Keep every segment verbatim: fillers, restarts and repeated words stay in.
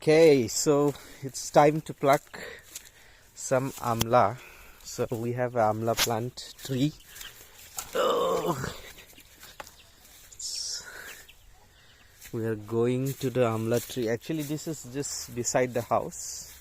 Okay, so it's time to pluck some amla. So we have a amla plant tree. Oh, it's, we are going to the amla tree. Actually, this is just beside the house,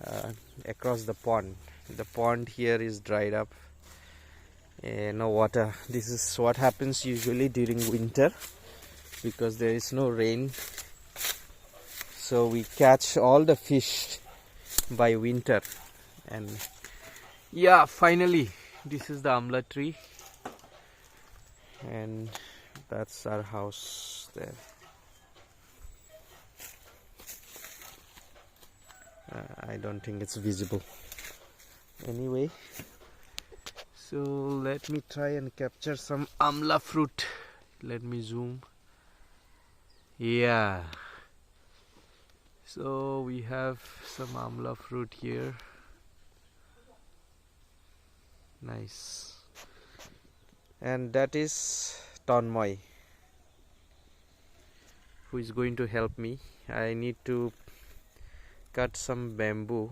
uh, across the pond. The pond here is dried up, eh, no water. This is what happens usually during winter because there is no rain. So we catch all the fish by winter. And yeah, finally, this is the amla tree. And that's our house there. Uh, I don't think it's visible. Anyway, so let me try and capture some amla fruit. Let me zoom. Yeah. So we have some amla fruit here. Nice. And that is Tanmoy, who is going to help me. I need to cut some bamboo.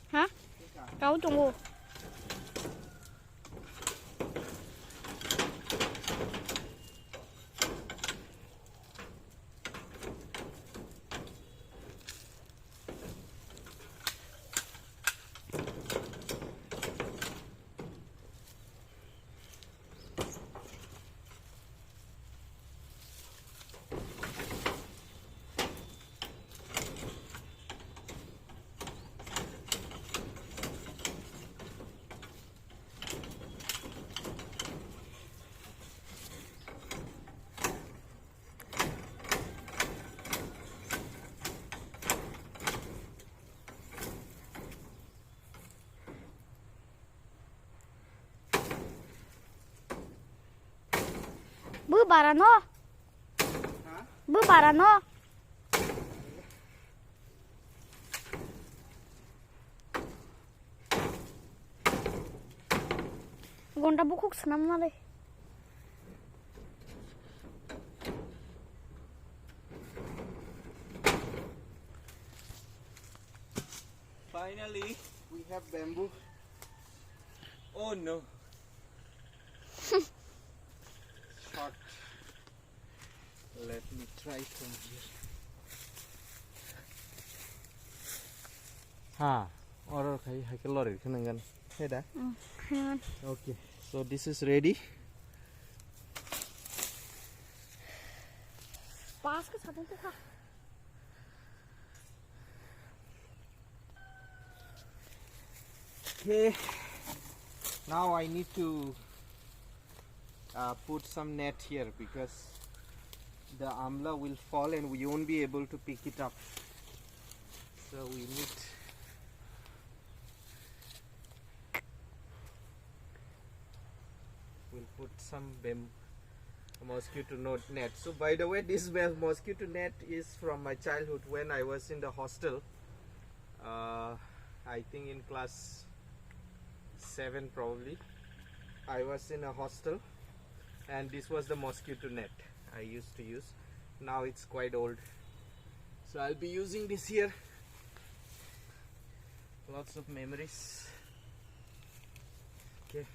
Ha? Kau tunggu. Bwbarano. Bwbarano. Gonda bukhuk swnam nalai. Finally, we have bamboo. Oh no. Short. Let me try from here. Ha, order khai, hai ke lorry khe nangani. Hai da? Mm, hang on. Okay, so this is ready. Pas ke sabun tu kha. Okay, now I need to uh, put some net here because the amla will fall and we won't be able to pick it up. So we need, we'll put some bam-, mosquito no-, net. So by the way, this bam-, mosquito net is from my childhood when I was in the hostel. Uh, I think in class seven probably. I was in a hostel and this was the mosquito net I used to use. Now it's quite old. So I'll be using this here. Lots of memories. Okay.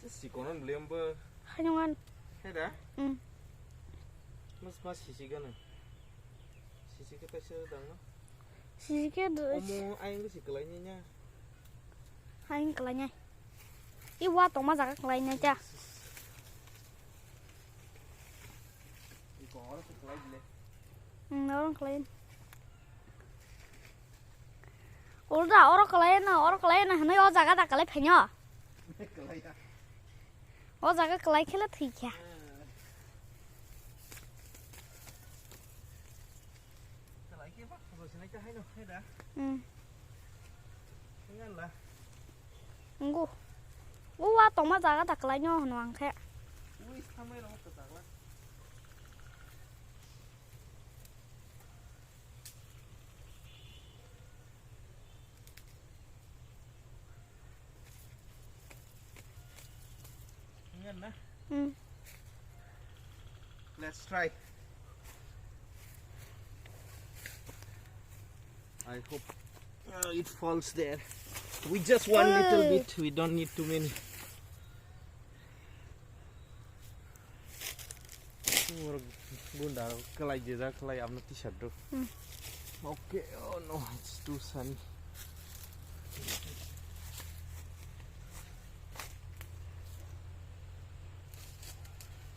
Sikono beliau bo. Hanungan. Heda? Hmm. Mas mas sisi gana. Sisi khe taisa dang no? Sisi khe d-, omo ayang si kwlai ni nya. Ayang kwlai nai. I wa tongma jaga kwlai nai ta. I ko oro se kwlai bile. Hmm, oro kwlai. Ulda oro kwlai na, oro kwlai na, hwnwi o jaga da kwlai phainyo. Kwlai ya. O jaga kwlai khela thwi kha. Kwlai khe ba, bo sinai ta haino, hai da. Hmm. Ngan la. Ngu. U wa tongma jaga da kwlai no hwno ang khe. Ui, samai rok kwchak la. Ngan na? Hmm. Let's try. I hope, uh, it falls there. We just one little bit. We don't need too many. Oro gunda kwlai jejak kwlai amno t-shirt do. Hmm. Okay, oh no, it's too sunny.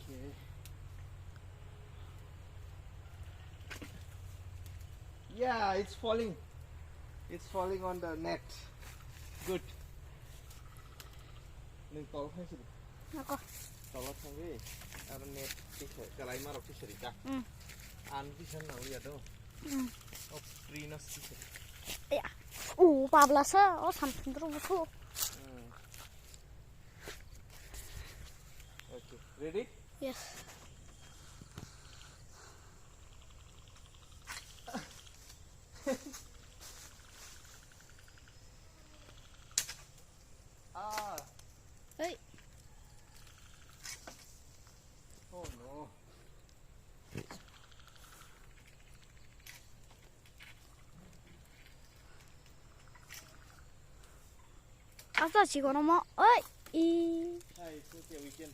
Okay. Yeah, it's falling. It's falling on the net. Good. Nwng tol khai sidi. Nako. Tolo thangwi, aro net tisa, kalai marok tisa rika. Hmm. An tisa nang liya do. Hmm. O tree no tisa. Ya. O pabla sa, o samsundro busu. Hmm. Okay, ready? Yes. Ah. Hey. Oh no. Asta chikono mo. Oi. I. Ah, it's okay, we can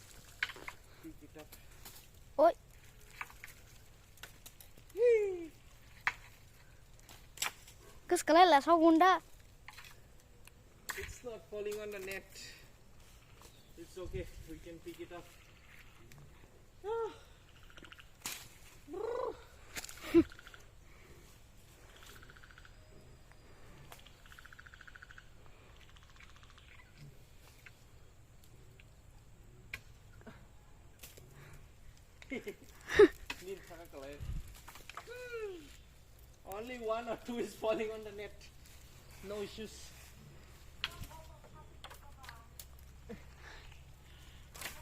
pick it up. Oi. Hee. Kus kalai la so gunda. It's not falling on the net. It's okay. We can pick it up. Ah. Nini thaka kalai. Only one or two is falling on the net. No issues.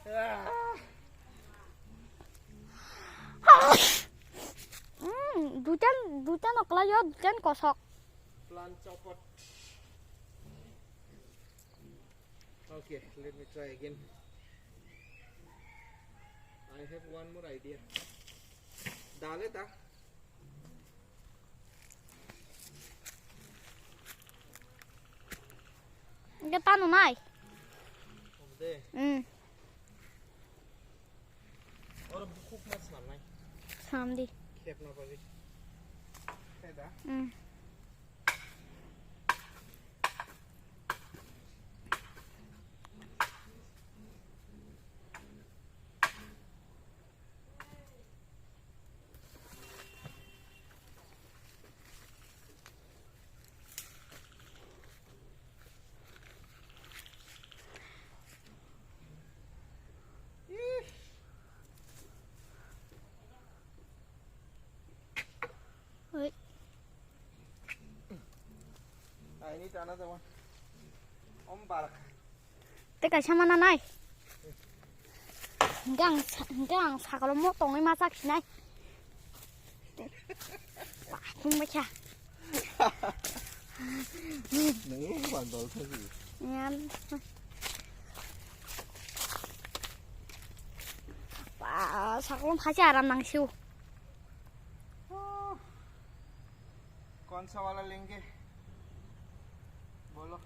Ah. Mm, duitan, duitan oklai yo, duitan kosok. Plan chopot. Okay, let me try again. I have one more idea. Dale ta. Hwnkhe tano nai. Omo de? Hmm. Oro bukhuk ma swnamnai. Swnam di. Khepna bagwi. Khe da? Hmm. Oi. I need another one. Om barak. Tei kaisa mana nai. Hingke ang sa-, hingke ang sakalo mo tongwi ma chak sinai. Ba, thung bai kha. Nangni bang dol thangwi. Yan. Ba, sakalo phaisa aram nang siu. कौन सा वाला लेंगे? बोलो।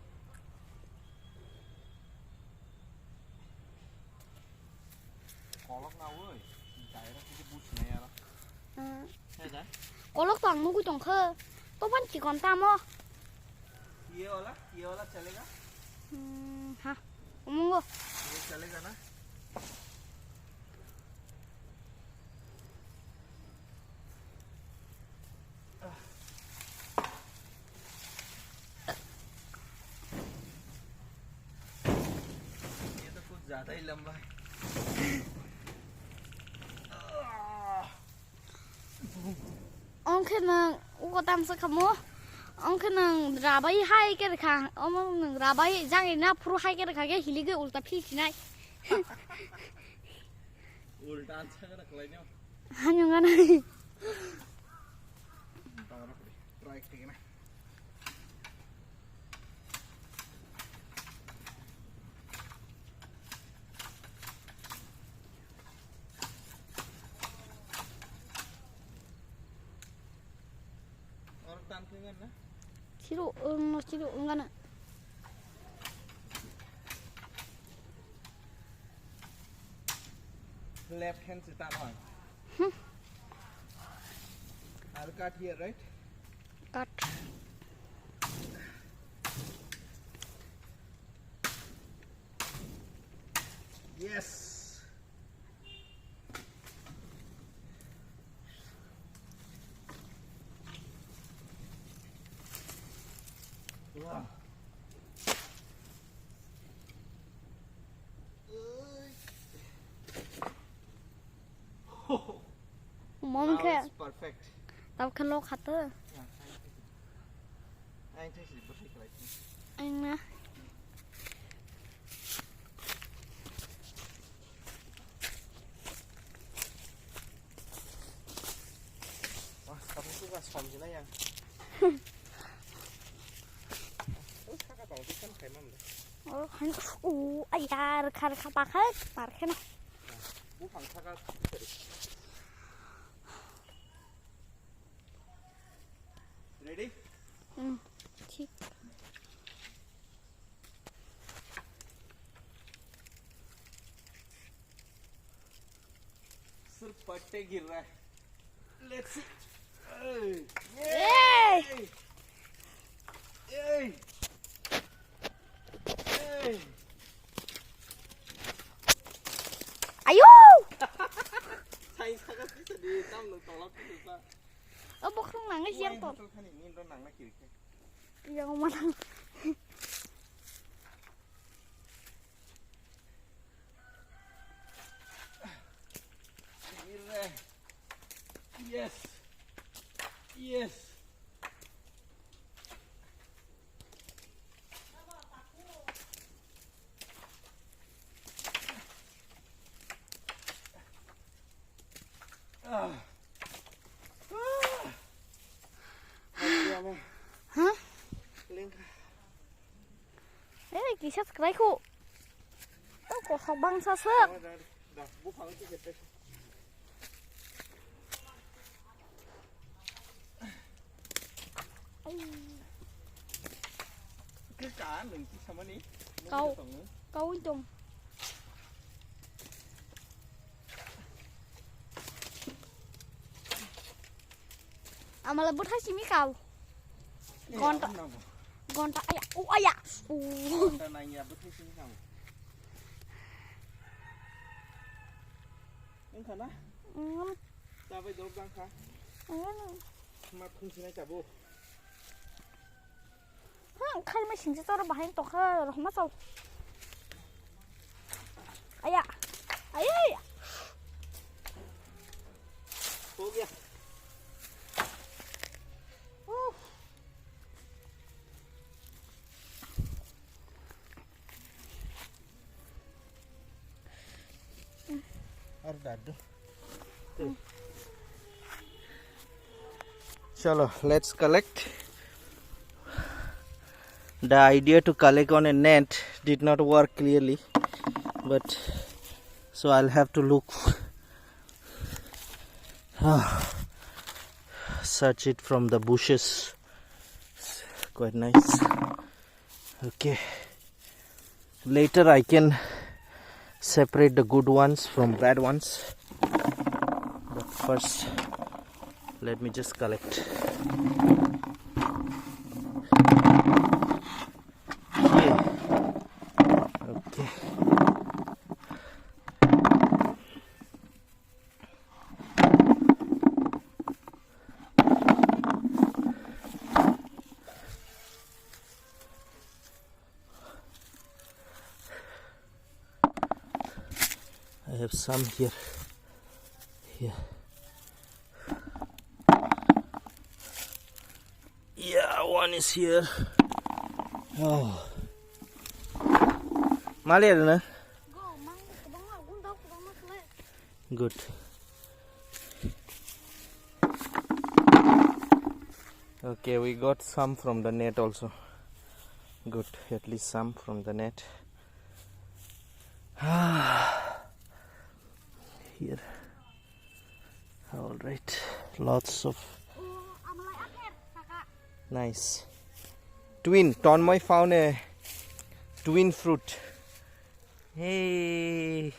Kolok na woi, direct itu bus na yara. Hmm. Hai da? Kolok to ang nugui tongkha. To ban chikon tamo. Ye wala, ye wala chalega? Hmm, ha. Umungo. Ye chalega na? ये तो कुछ ज्यादा ही लंबा है। Ongkhe nwng uko tamsa kamo. Ongkhe nwng rabai hai khe rwkha. Omo nwng rabai jang ina phuru hai khe rwkha khe hiligwi ulta phil sinai. Ulta ansa kana khlainai. Hanyong gana. Try khlaina. Oro tan khe ngan na? Chiru, um, no chiru, um, gana. Left hand se tan hoi. Hmm. I'll cut here, right? Cut. Yes. Wow. Mom Now khe it's perfect. Tab khe lok khato. Ang thai si bwthai khlai. Ang na. Wah, kamu tuh nggak spam sih lah ya. Terus kakak tahu tuh kan kayak mana? Oh, kan, uh, ayar, kar, kar, pakai, pakai nah. Nah, bu pangsa kan. Ready? Hmm, ठीक। सिर्फ पत्ते गिर रहा है। Let's see. Hey. Yay! Yay! Hey! Ayo! Sain saka sisa di tam no tolak sisa. Oh, bokrong nangni siang to. Hotel khani ni ro nangna kiri khe. Yang mana? Yes. Yes. Ah. Ah. Hah? Lengkha. Eh, kisa sekerai ku. Oh, kosok bangsa se. Da, da, da. Buphang itu kita. Ai. Ke ka nung ki sama ni? Kau. Kau untung. Amala bwthai simi kau. Gonta. Gonta aya. O aya. O. Gonta nang ya bwthai simi kau. Wngkha na? Wngkha. Chabai dok jang kha. Wngkha. Ma thung sinai tabuk. Ha, khai ma singsa choro bahai tokha, rohma chao. Aya. Aya, aya. Ho gaya. Uh. Ar dadu. Chalo, let's collect. The idea to collect on a net did not work clearly, but so I'll have to look, search it from the bushes. Quite nice. Okay. Later I can separate the good ones from bad ones. But first, Let me just collect. Yeah. Okay. I have some here. Here. Yeah, one is here. Oh. Mali ada na? Good. Okay, we got some from the net also. Good, at least some from the net. Here. All right. Lots of nice. Twin. Tonmoy found a twin fruit. Hey.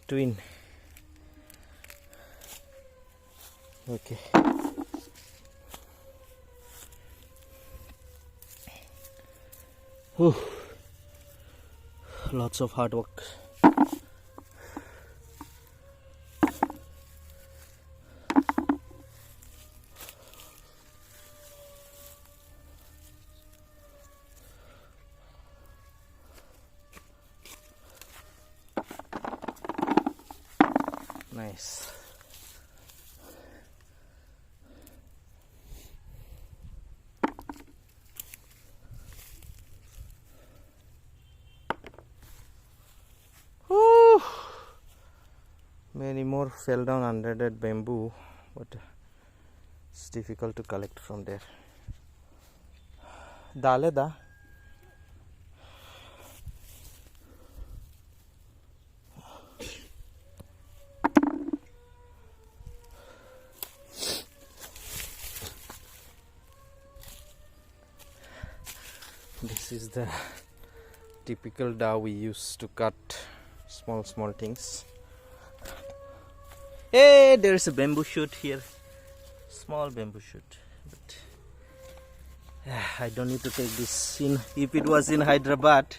Twin. Okay. Whew. Lots of hard work. Nice. Whew. Many more fell down under that bamboo, but it's difficult to collect from there. Dale da. This is the typical da we use to cut small, small things. Hey, there's a bamboo shoot here. Small bamboo shoot. But I don't need to take this in. If it was in Hyderabad,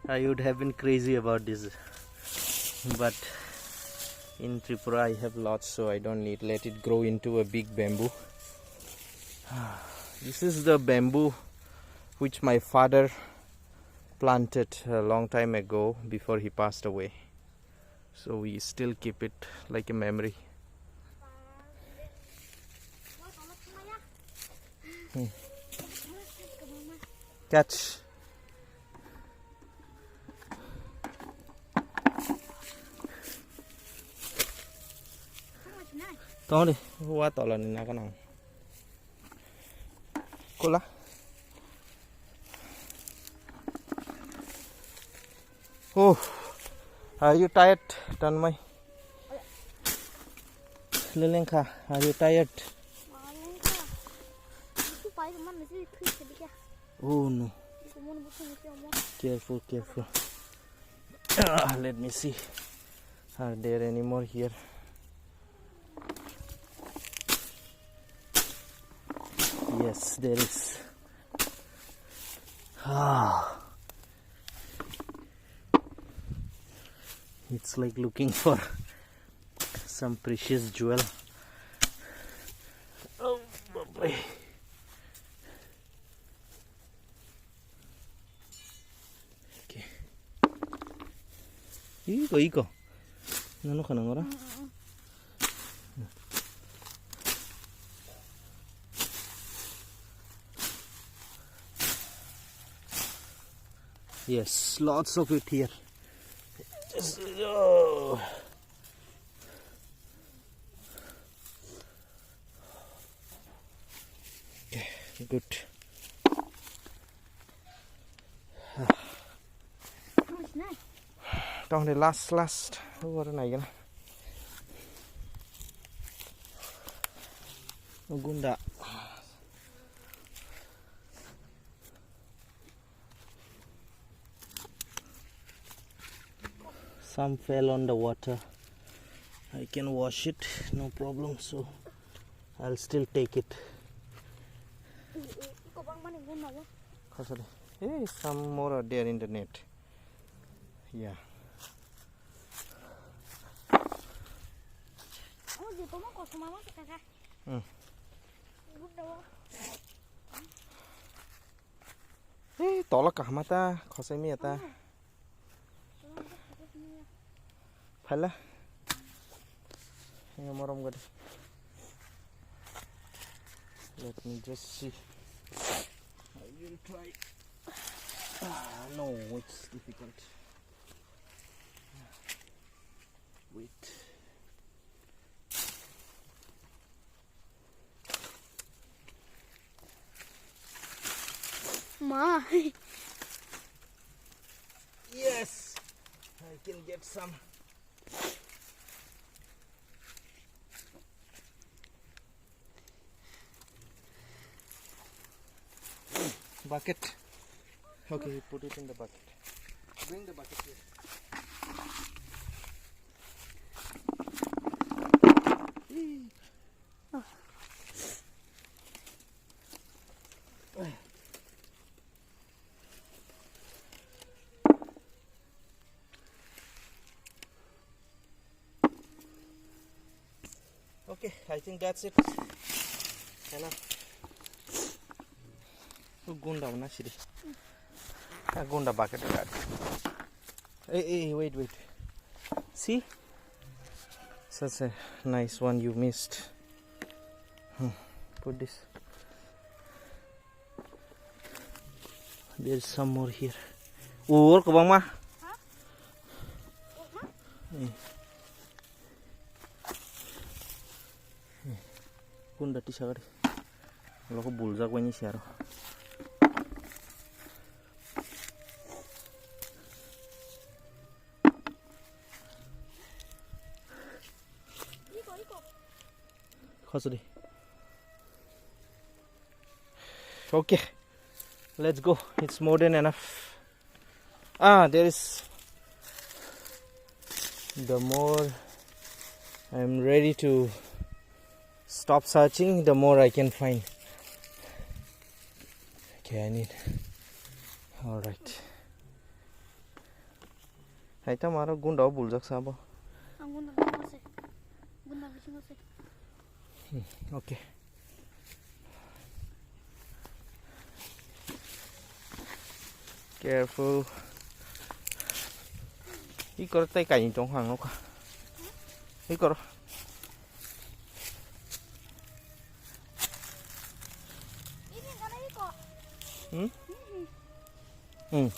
I would have been crazy about this. But in Tripura, I have lots, so I don't need. Let it grow into a big bamboo. This is the bamboo which my father planted a long time ago before he passed away. So we still keep it like a memory. Hmm. Catch. Tong di, wa tola ni na kanang. Kula. Oh, are you tired, Tanmai? Lelengkha, are you tired? Oh no. Careful, careful. Ah, let me see. Are there any more here? Yes, there is. Ah. It's like looking for some precious jewel. Oh, bapre. Okay. Iko, iko. Nano kana ngora? Yes, lots of it here. Yes, oh. Okay, good. Tong de last, last. Oro nai gana. Gunda. Some fell on the water. I can wash it, no problem. So I'll still take it. Khosari. Hey, some more are there in the net. Yeah. Hmm. Hey, tolo kahma ta, khosai miya ta. Phala. Hey, morom gadi. Let me just see. I will try. Ah, no, it's difficult. Wait. Ma. Yes, I can get some. Bucket. Okay, put it in the bucket. Bring the bucket here. Okay, I think that's it. Enough. Gunda na siri. Ah, gunda bucket. Hey, hey, wait, wait. See? Such a nice one you missed. Hmm. Put this. There's some more here. Ur kwbangma. Eh. Eh. Kunda tisa gari. Loko buljak bini siaro. Khosri. Okay, let's go. It's more than enough. Ah, there is. The more I'm ready to stop searching, the more I can find. Okay, I need. All right. Hai tamo aro gunda o buljak sabo. Ang gunda bisingo se. Gunda bisingo se. Hmm, okay. Careful. Ikor tai kain tong hang noka. Ikor. Hmm? Hmm.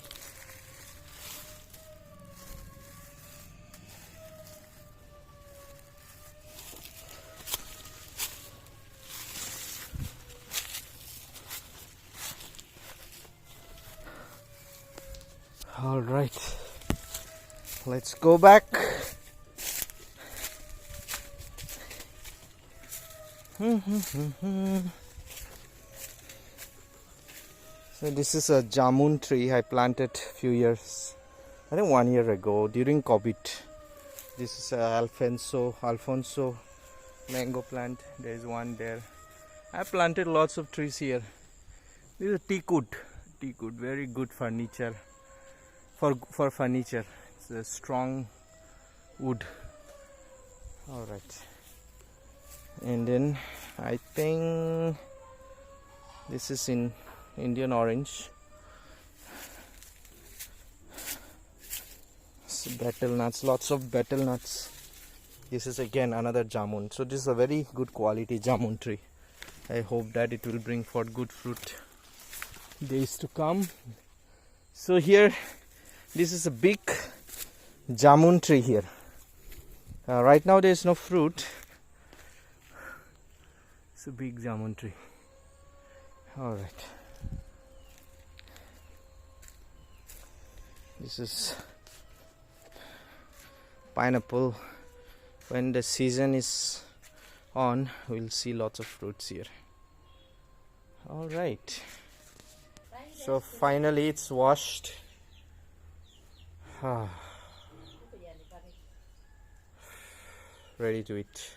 All right, let's go back. So this is a jamun tree I planted few years, I think one year ago during COVID. This is a Alfonso, Alfonso mango plant. There is one there. I planted lots of trees here. This is a teakwood. Teakwood, very good furniture. For, for furniture, it's a strong wood. All right. And then I think this is in Indian orange. So betel nuts, lots of betel nuts. This is again another jamun. So this is a very good quality jamun tree. I hope that it will bring forth good fruit days to come. So here, this is a big jamun tree here. Uh, right now there is no fruit. It's a big jamun tree. All right. This is pineapple. When the season is on, we'll see lots of fruits here. All right. So finally it's washed. Ah. Ready to eat.